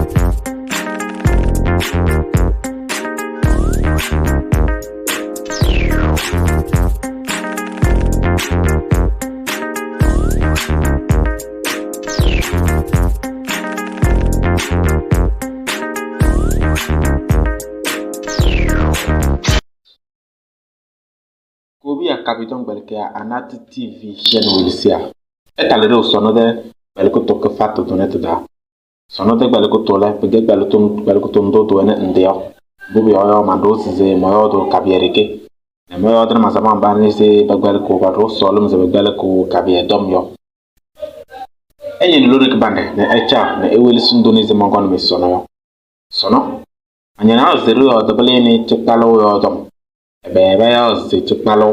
Kobiya kabɩtɔŋgbɛlɩkɩyaa Anaatɩ TV chaîne welesiya. Ɩtalɩ ɖeu sɔnɔ tɛ kpɛlɩkʋtʋ kɩfatʋ tʋnɛ tɩ-taa. Sɔnɔ tɛ kpɛlɩkʋtʋ lɛ, pɩkɛ kpɛlɩkʋtʋ ndʋ tɩwɛnɩ ndɩ yɔ. Mbʋ pʋyɔɔ yɔ, manɖʋwa se mɔyɔɔdʋʋ kabɩyɛ ɖeke. Nɛ mɔyɔɔdɩnɩ ma-samaɣ mba se pɛkpɛlɩkʋ paɖʋ sɔɔlɩm se pɛkpɛlɩkʋ kabɩyɛ tɔm yɔ. Ɩñɩnɩ lone kɩbanɖɛ nɛ ɩcaɣ nɛ iwelesi ndʋ se mɔnkɔnɩ-mɩ sɔnɔ yɔ. Sɔnɔ, manñɩnaɣ se ɖɩyɔɔdɩ pɩlɩnɩ cɩkpalʋʋ yɔɔ tɔm. Ɛbɛ payaɣ se cɩkpalʋʋ?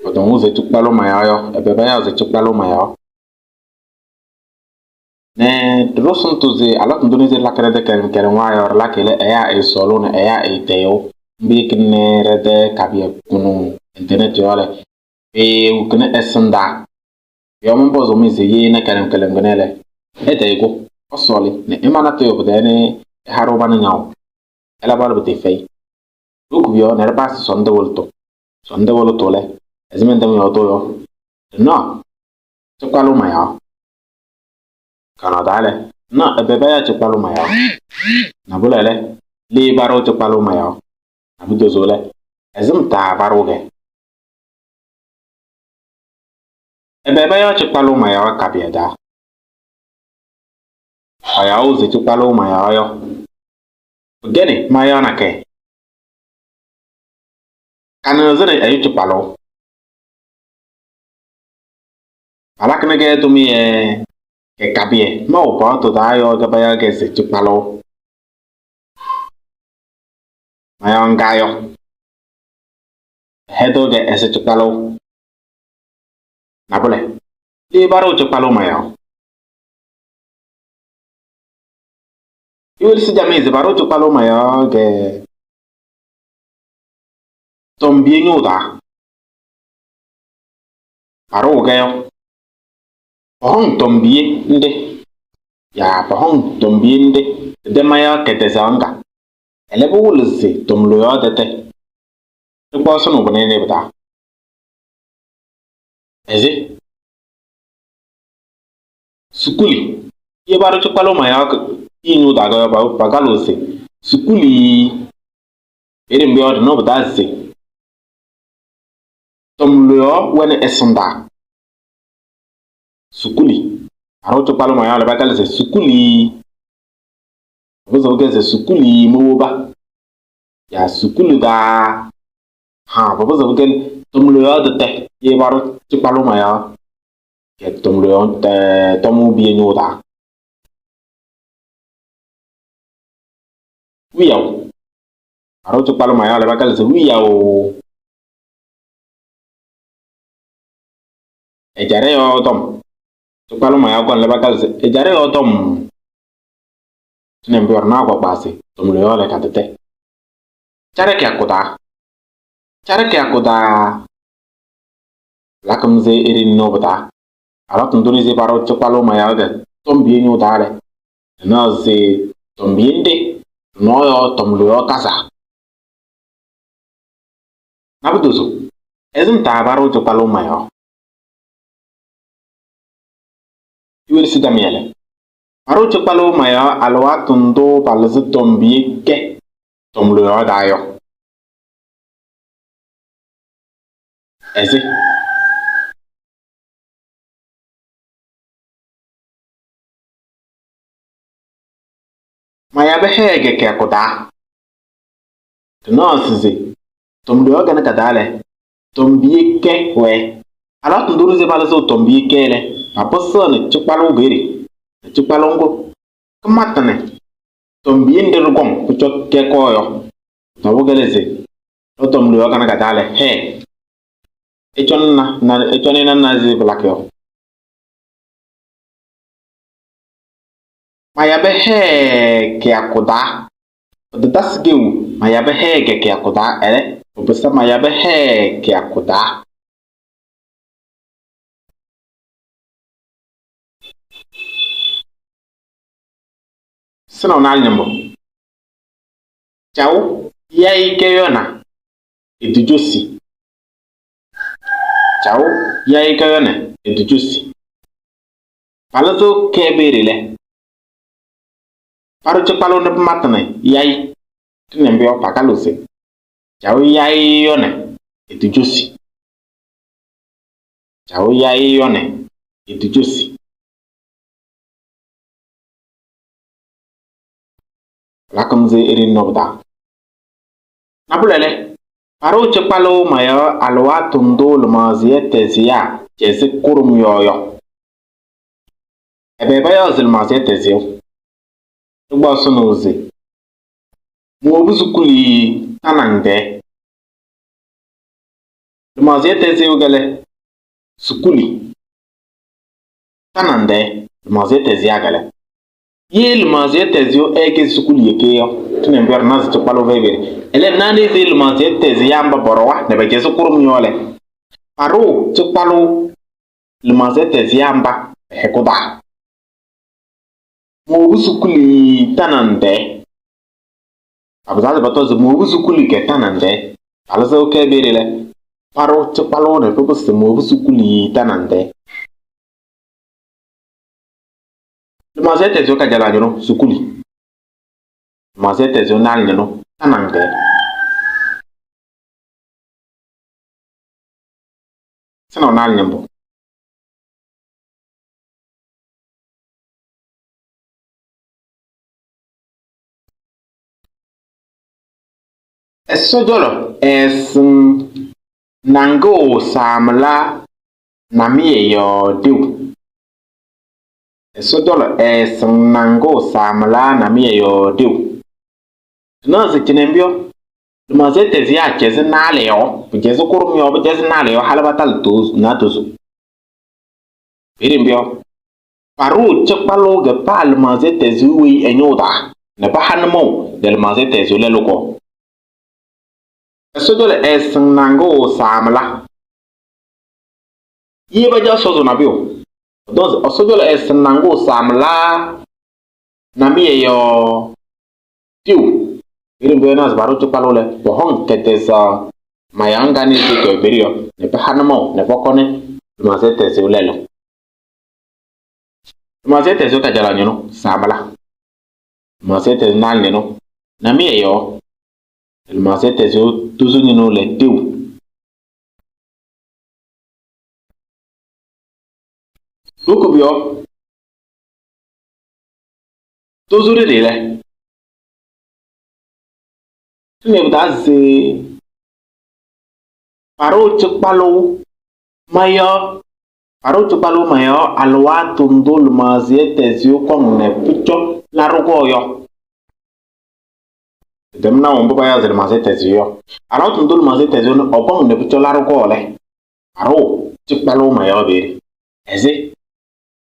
Pɔtɔŋʋʋ se cɩkpalʋʋ mayaɣ yɔ, ɛbɛ payaɣ se cɩkpalʋʋ mayaɣ? Nɛ ɖɩɖʋ sʋmtʋ se alɩwaatʋ ndʋ se ɖɩlakɩ ɖɛ-tɛ kɛlɛŋ yɔ, ɖɩlakɩ lɛ ɛyaa ɛɛsɔɔlʋʋ nɛ ɛyaa ɛɛtɛyɩɣ. Mbʋ yekina nɛ ɖɛ-tɛ kabɩyɛ kʋnʋʋ ɛntɛrnɛtɩ yɔ lɛ, peewokini ɛsɩndaa. Pʋ-yɔɔ mɔnpɔzʋʋ-mɩ se ye ɩna kɛlɛŋ kɛlɛŋ kʋnɛ lɛ, ɩtayɩ-kʋ, ɩsɔɔlɩ nɛ ɩma natʋyʋ pɩtɛɛ nɛ ɩha-ɖʋ pana ñaɣʋ. Ɩlaba lɛ pɩtɩɩfɛyɩ. Ɖoku pʋ-yɔɔ nɛ ɖɩpasɩ sɔɔndʋ wɩlɩtʋ. Sɔɔndʋ wɩlɩtʋ lɛ, ɛzɩma mɛntɛm yɔɔdʋʋ yɔ, ɖɩnaɣ cɩkpalʋʋ mayaɣ. Kanaɣ taa lɛ, ɖɩnaɣ ɛbɛ payaɣ cɩkpalʋʋ mayaɣ? Nabʋlɛ lɛ, le paɖʋ cɩkpalʋʋ mayaɣ? Nabutozo lɛ, ɛzɩm taa paɖʋ-kɛ? Ɛbɛ payaɣ cɩkpalʋʋ mayaɣ kabɩyɛ taa? Payaɣʋ se cɩkpalʋʋ mayaɣ yɔ, pɩkɛnɩ mayaɣ nakɛyɛ. Kanɩɣzɩnɩ ɛyʋ cɩkpalʋʋ. Palakɩnɩ-kɛ tʋmɩyɛ kɛ kabɩyɛ maʋ paɣtʋ taa yɔɔ payaɣ-kɛ se cɩkpalʋʋ. Mayaɣ ŋga yɔ, pɛhɛdɩɣ-kɛ ɛzɩ cɩkpalʋʋ. Nabʋlɛ, le paɖʋ cɩkpalʋʋ mayaɣ? Iwelesi camɩyɛ se paɖʋ cɩkpalʋʋ mayaɣ kɛ tɔmbiye ñʋʋ taa. Paɖʋʋ-kɛ yɔ, pɔhɔŋ tɔmbiye nɖɩ yaa pɔhɔŋ tɔmbiye nɖɩ tɩtɛ mayaɣ kɛtɛzaɣ ŋga. Ɛlɛ pɩwɩlɩ se tɔmloyaɣ tɛtɛ ɖɩkpaɣ sʋnʋʋ pɩnɩnɩ pɩ-taa. Ɛzɩ sukuli ye paɖʋ cɩkpalʋʋ mayaɣ kiye ñʋʋ taa yɔ, pakalɩɣ se sukuli. Peeye mbʋ yɔ, ɖɩnaɣ pɩ-taa se tɔmloyaɣ wɛnɩ ɛsɩndaa. Sukuli. Paɖʋ cɩkpalʋʋ mayaɣ lɛ, pakalɩ se sukuli. Pɩpɩzɩɣ-kɛ se sukuli mowoba yaa sukuli taa. Ha pɩpɩzɩɣ-kɛ tɔmloyaɣ tɛtɛ ye paɖʋ cɩkpalʋʋ mayaɣ kɛ tɔmloyaɣ tɔmʋʋ piye ñʋʋ taa. Wiyaʋ. Paɖʋ cɩkpalʋʋ mayaɣ lɛ, pakalɩ se wiyaʋ. Ɛjaɖɛ yɔɔ tɔm. Cɩkpalʋʋ mayaɣ kɔŋ lɛ, pakalɩ se ɛjaɖɛ yɔɔ tɔm. Tʋnɛ mbʋ yɔ, ɖɩnaɣ kpakpaɣ se tɔmloyaɣ lɛ ka-tɛtɛ. Caɖɛ kɩyakʋ taa. Caɖɛ kɩyakʋ taa. Pɩlakɩ-m se eɖeni nɩʋ pɩ-taa. Alɩwaatʋ ndʋ se paɖʋ cɩkpalʋʋ mayaɣ kɛ tɔmbiye ñʋʋ taa lɛ, ɖɩnaɣ se tɔmbiye nɖɩ ɖɩnɔɔ yɔɔ tɔmloyaɣ kazaa. Nabutozo, ɛzɩm taa paɖʋ cɩkpalʋʋ mayaɣ? Iwelesi camɩyɛ lɛ, paɖʋ cɩkpalʋʋ mayaɣ alɩwaatʋ ndʋ palɩzɩ tɔmbiye kɛ tɔmloyaɣ taa yɔ. Ɛzɩ mayabɩ hɛɛ kɛ kɩyakʋ taa. Ɖɩnaɣ se tɔmloyaɣ kanɛ ka-taa lɛ, tɔmbiye kɛ wɛɛ. Alɩwaatʋ ndʋ se palɩzɩɣ tɔmbiye kɛ lɛ, papɩsɩɣnɩ cɩkpalʋʋ peeye nɛ cɩkpalʋʋ ŋgʋ kɩmatɩnɩ tɔmbiye nɖɩ ɖɩkɔŋ pʋcɔ kɛkɔɔ yɔ. Pʋtɔpʋkɛ lɛ se ɖɔ-tɔmloyaɣ kanɛ ka-taa lɛ, hɛɛ ɩcɔnɩ ɩna naze pɩlakɩ yɔ. Mayabɩ hɛɛ kɩyakʋ taa. Pɩtatasɩ kɛʋ mayabɩ hɛɛ kɛ kɩyakʋ taa, ɛlɛ, pɩpɩsa mayabɩ hɛɛ kɩyakʋ taa. Sɩnaʋ naalɛ ñɩmbʋ. Caʋ yayɩ kɛyɔna etujosi. Caʋ yayɩ kɛyɔna etujosi. Palɩzɩɣ kɛɛ peeye lɛ, paɖʋ cɩkpalʋʋ nɛ pɩmatɩnɩ yayɩ. Ɖɩnɛ mbʋ yɔ, pakalɩɣ se caʋ yayɩ yɔnɛ etujosi. Caʋ yayɩ yɔnɛ etujosi. Lakɩm se eɖeni nɔ pɩ-taa. Nabʋlɛ lɛ, paɖʋ cɩkpalʋʋ mɔ-yɔɔ alɩwaatʋ ndʋ lɩmaɣzɩyɛ tɛzɩyaa cɛzɩ kʋɖʋm yɔɔ yɔ. Ɛbɛ payaɣ se lɩmaɣzɩyɛ tɛzɩyʋ? Ɖɩkpaɣ sɩnʋʋ se mowobi sukuli tanaŋ tɛɛ. Lɩmaɣzɩyɛ tɛzɩyʋ lɛ sukuli tanaŋ tɛɛ lɩmaɣzɩyɛ tɛzɩyaa lɛ. Ye lɩmaɣzɩyɛ tɛzɩyʋ ɛɛkɛ sukuli yeke yɔ, ɖɩnɛ mbʋ yɔ ɖɩnaɣ se cɩkpalʋʋ fɛyɩ peeye. Ɛlɛ, naanɩ se lɩmaɣzɩyɛ tɛzɩyaa mba pɔɖɔwa nɛ pɛcɛzɩ kʋɖʋm yɔ lɛ, paɖʋ cɩkpalʋʋ lɩmaɣzɩyɛ tɛzɩyaa mba pɛ-hɛkʋ taa. Mowobi sukuli tanaŋ tɛɛ. Papɩzaa se pɔtɔɔ se mowobi sukuli kɛ tanaŋ tɛɛ. Palɩzɩɣ kɛɛ peeye lɛ, paɖʋ cɩkpalʋʋ nɛ pɩpɩsɩ se mowobi sukuli tanaŋ tɛɛ. Lɩmaɣzɩyɛ tɛzɩyʋ kajalaɣ ñɩnʋ sukuli. Lɩmaɣzɩyɛ tɛzɩyʋ naalɛ ñɩnʋ tanaŋ tɛɛ. Sɩnaʋ naalɛ ñɩmbʋ. Ɛsɔ cɔlɔ ɛɛsɩŋ naŋgʋʋ saamɩlaa namɩyɛ yɔɔ ɖeu. Ɛsɔ cɔlɔ ɛɛsɩŋ naŋgʋʋ saamɩlaa namɩyɛ yɔɔ ɖeu. Ɖɩnaɣ se cɩnɛ mbʋ yɔ, lɩmaɣzɩyɛ tɛzɩyaa cɛzɩ naalɛ yɔɔ, pʋcɛzɩ kʋɖʋm yɔɔ, pʋcɛzɩ naalɛ yɔɔ halɩ patalɩ naadozo. Peeye mbʋ yɔ, paɖʋ cɩkpalʋʋ kɛ paa lɩmaɣzɩyɛ tɛzɩyʋ weyi ɛ-ñʋʋ taa nɛ paha nʋmɔʋ nɛ lɩmaɣzɩyɛ tɛzɩyʋ lɛlʋ kɔɔ. Ɛsɔ cɔlɔ ɛɛsɩŋ naŋgʋʋ saamɩla. Ye pacaɣ sɔzʋ nabʋyʋ. Pɔtɔŋ se Ɛsɔ cɔlɔ ɛɛsɩŋ naŋgʋʋ saamɩlaa namɩyɛ yɔɔ ɖeu. Peeye mbʋ yɔ ɖɩnaɣ se paɖʋ cɩkpalʋʋ lɛ, pɔhɔŋ kɛtɛzaɣ mayaɣ ŋga nese kɛwɛ peeye yɔ nɛ paha nʋmɔʋ nɛ pɔkɔnɩ lɩmaɣzɩyɛ tɛzɩyʋ lɛlʋ. Lɩmaɣzɩyɛ tɛzɩyʋ kajalaɣ ñɩnʋ saamɩla. Lɩmaɣzɩyɛ tɛzɩyʋ naalɛ ñɩnʋ namɩyɛ yɔɔ. Lɩmaɣzɩyɛ tɛzɩyʋ tozo ñɩnʋ lɛ ɖeu. Ɖoku pʋ-yɔɔ tozo ɖeɖe lɛ, ɖɩnɛ pɩ-taa se paɖʋ cɩkpalʋʋ mɔ-yɔɔ paɖʋ cɩkpalʋʋ mɔ-yɔɔ alɩwaatʋ ndʋ lɩmaɣzɩyɛ tɛzɩyʋ kɔŋ nɛ pʋcɔ laɖʋ kɔɔ yɔ. Tɛm naʋ mbʋ payaɣ se lɩmaɣzɩyɛ tɛzɩyʋ yɔ. Alɩwaatʋ ndʋ lɩmaɣzɩyɛ tɛzɩyʋ nɛ ɔkɔŋ nɛ pʋcɔ laɖʋ kɔɔ lɛ, paɖʋ cɩkpalʋʋ mɔ-yɔɔ peeye. Ɛzɩ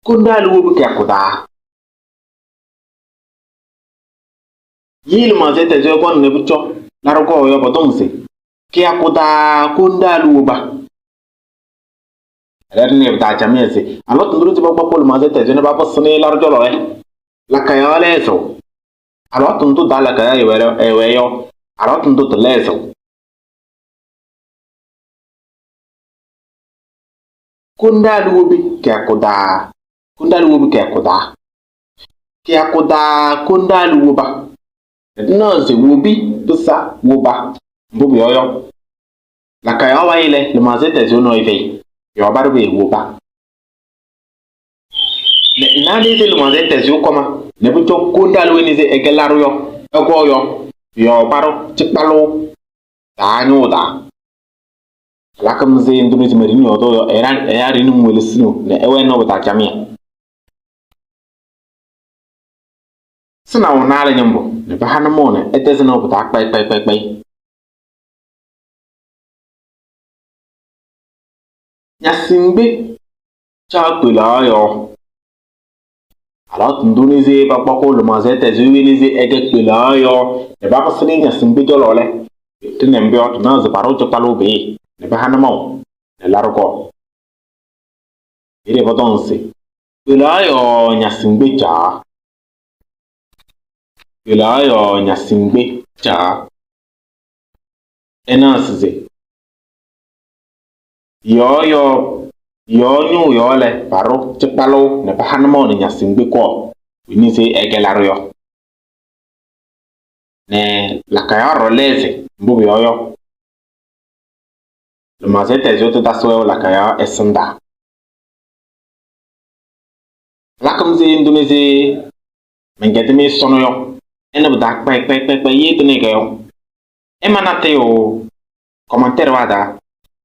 kondaali wobi kɩyakʋ taa. Ye lɩmaɣzɩyɛ tɛzɩyʋ kɔŋ nɛ pʋcɔ laɖʋ kɔɔ yɔ, pɔtɔŋ se kɩyakʋ taa kondaali woba. Ɛlɛ ɖɩnɛ pɩ-taa camɩyɛ se alɩwaatʋ ndʋ ɖɩtɩ pakpa lɩmaɣzɩyɛ tɛzɩyʋ nɛ papɩsɩnɩ laɖʋ cɔlɔ lɛ, lakayaɣ lɛɛzɩɣ. Alɩwaatʋ ndʋ taa lakayaɣ ɛwɛɛ yɔ, alɩwaatʋ ndʋ tɩlɛɛzɩɣ. Kondaali wobi kɩyakʋ taa. Kondaali wobi kɩyakʋ taa. Kɩyakʋ taa kondaali woba. Ɖɩnaɣ se wobi pɩsa woba. Mbʋ pʋyɔɔ yɔ, lakayaɣ wayɩ lɛ, lɩmaɣzɩyɛ tɛzɩyʋ nɔɔyʋ fɛyɩ. Pʋ-yɔɔ paɖʋ pee woba. Nɛ naanɩ se lɩmaɣzɩyɛ tɛzɩyʋ kɔma nɛ pʋcɔ kondaali weyi se ɛkɛ laɖʋ yɔ, ɛkɔɔ yɔ, pʋ-yɔɔ paɖʋ cɩkpalʋʋ taa ñʋʋ taa. Lakɩm se ndʋ se merini yɔɔdʋʋ yɔ, ɛyaa ɖini welesinu nɛ ɛwɛnɩ pɩ-taa camɩyɛ. Sɩnaʋ naalɛ ñɩmbʋ nɛ paha nʋmɔʋ nɛ ɛtɛzɩ nɩʋ pɩ-taa kpayɩ kpayɩ kpayɩ kpayɩ. Nyasɩŋgbe caɣ kpelaɣ yɔɔ. Alɩwaatʋ ndʋ nese pakpakʋ lɩmaɣzɩyɛ tɛzɩyʋ weyi nese ɛkɛ kpelaɣ yɔɔ nɛ papɩsɩnɩ nyasɩŋgbe cɔlɔ lɛ, ɖɩnɛ mbʋ yɔ, ɖɩnaɣ se paɖʋ cɩkpalʋʋ peeye nɛ paha nʋmɔʋ nɛ laɖʋ kɔɔ. Peeye pɔtɔŋ se kpelaɣ yɔɔ nyasɩŋgbe caɣaɣ. Kelaɔ Gnassingbé Tcha ɛnaɣ se yɔɔ ñʋʋ yɔɔ lɛ, paɖʋ cɩkpalʋʋ nɛ paha nʋmɔʋ nɛ Gnassingbé kɔɔ wini se ɛkɛ laɖʋ yɔ. Nɛ lakayaɣ ɖɔɖɔ lɛ se mbʋ pʋyɔɔ yɔ, lɩmaɣza tɛzɩɣ tɩtasɩ wɛʋ lakayaɣ ɛsɩndaa. Lakɩm se ndʋnɛ se mɛnkɛdɩ-mɩ sɔnɔ yɔ, ɛnɛ pɩtaa kpɛyɩ kpɛyɩ kpɛyɩ ye tɩnɩ yɔ. Ɛma natɩyʋ commentaire wa taa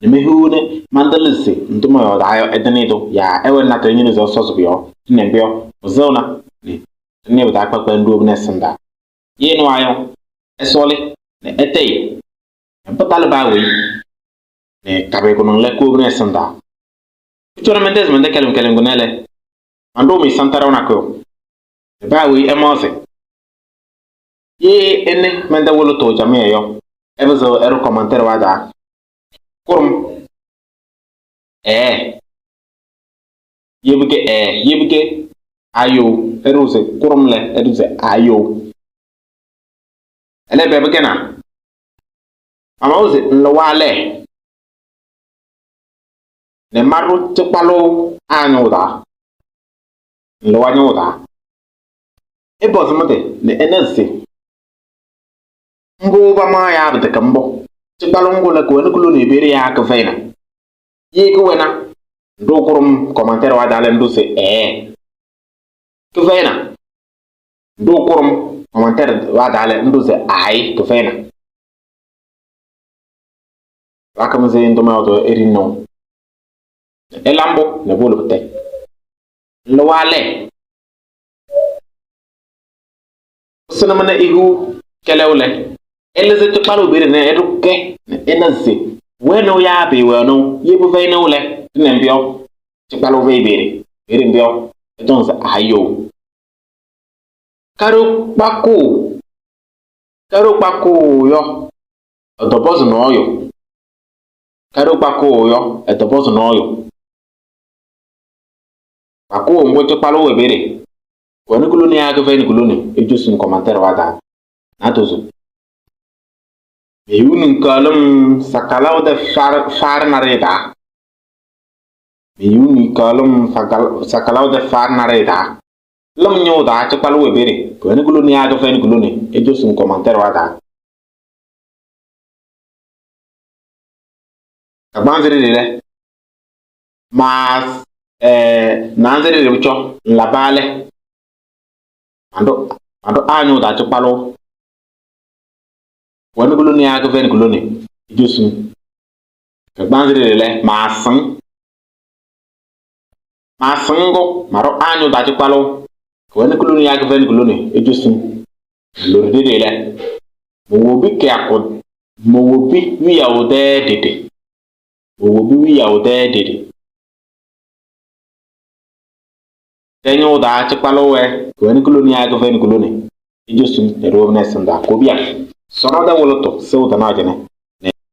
nɛ mehiɣ nɛ mantalɩ se ndʋ mɔyɔɔdaa yɔ ɛtɩnɩ-tʋ yaa ɛwɛnɩ natʋyʋ ñɩnɩ se ɛsɔzɩ pʋ-yɔɔ tɩnɛ mbʋ yɔ pɩsɩɣna nɛ tɩnɩ pɩtaa kpɛyɩ kpɛyɩ nɖobi nɛ ɛsɩndaa. Ye nʋwa yɔ ɛsɔɔlɩ nɛ ɛtɛyɩ nɛ pɩtalɩ paa weyi nɛ kabɩ kʋnʋŋ lɛ kowobi nɛ ɛsɩndaa. Pʋcɔ nɛ mɛntɛzɩ mɛntɛ kɛlɩm kɛlɩm kʋnɛ lɛ, manɖʋʋ-mɩ santaraɣ nakʋyʋ nɛ paa weyi ɛmaɣzɩ. Ye ɛnɛ mɛntɛ wʋlɩtʋ camɩyɛ yɔ, ɛpɩzɩɣ ɛɖʋ commentaire wa taa. Kʋɖʋm ɛɛ yebi kɛ ɛɛ yebi kɛ ayo ɛɖʋ se kʋɖʋm lɛ ɛɖʋ se ayo. Ɛlɛ bɛ bɩkɛ na mamaɣ se nlɩwa lɛ nɛ maɖʋ cɩkpalʋʋ a ñʋʋ taa nlɩwa ñʋʋ taa. Ɩpɔzɩ mɩ-tɩ nɛ ɩna se mbʋ pamaɣ yaa pɩtɛkɛ mbʋ. Cɩkpalʋʋ ŋgʋ lɛ kʋwɛnɩ kulone ebeɖe yaa kɩfɛyɩna. Ye kɩwɛna nɖʋ kʋɖʋm commentaire wa taa lɛ nɖʋ se ɛɛ. Kɩfɛyɩna nɖʋ kʋɖʋm commentaire wa taa lɛ nɖʋ se aayɩ kɩfɛyɩna. Lakɩm se ndʋ mɔyɔɔdʋʋ yɔ eɖini-nɩ. Ɩla mbʋ nɛ puwolo pɩtɛ. Nlɩwa lɛ pɩsɩnɩ-mɩ nɛ ihiɣ kɛlɛʋ lɛ, ɩlɩzɩ cɩkpalʋʋ peeye nɛ ɩɖʋ kɛ nɛ ɩna se pʋwɛnɩɣ yaa pɩɩwɛɣnɩɣ ye pɩfɛyɩnɩɣ lɛ tɩnɛ mbʋ yɔ cɩkpalʋʋ fɛyɩ peeye. Peeye mbʋ yɔ ɩtɔŋ se ayo. Kaɖo kpakʋʋ yɔ ɛtɔpɔzɩ nɔɔyʋ. Kaɖo kpakʋʋ yɔ ɛtɔpɔzɩ nɔɔyʋ. Kpakʋʋ ŋgʋ cɩkpalʋʋ wɛ peeye. Kʋwɛnɩ kulone yaa kɩfɛyɩnɩ kulone ijosi commentaire wa taa. Natozo. Mehiɣ kalɩm sakalaɣ tɛ faarɩ naɖɩyɛ taa. Mehiɣ kalɩm sakalaɣ tɛ faarɩ naɖɩyɛ taa. Lɩm ñʋʋ taa cɩkpalʋʋ wɛ peeye. Kʋwɛnɩ kulone yaa kɩfɛyɩnɩ kulone ijosi commentaire wa taa. Kagbaanzɩ ɖeɖe lɛ maa naanzɩ ɖeɖe pʋcɔ nlaba lɛ manɖʋ a ñʋʋ taa cɩkpalʋʋ. Kʋwɛnɩ kulone yaa kɩfɛyɩnɩ kulone ijosi. Kagbaanzɩ ɖeɖe lɛ maa sɩŋ. Maa sɩŋ ŋgʋ maɖʋ a ñʋʋ taa cɩkpalʋʋ. Kʋwɛnɩ kulone yaa kɩfɛyɩnɩ kulone ijosi. Lori ɖeɖe lɛ mowobi kɩyakʋ mowobi wiyaʋ tɛ ɖeɖe. Mowobi wiyaʋ tɛ ɖeɖe. Tɛ ñʋʋ taa cɩkpalʋʋ wɛ kʋwɛnɩ kulone yaa kɩfɛyɩnɩ kulone ijosi nɛ ɖiwobi nɛ ɛsɩndaa. Kobiya sɔnɔ tɛ wʋlɩtʋ sɩɣ tɩnaɣ cɩnɛ.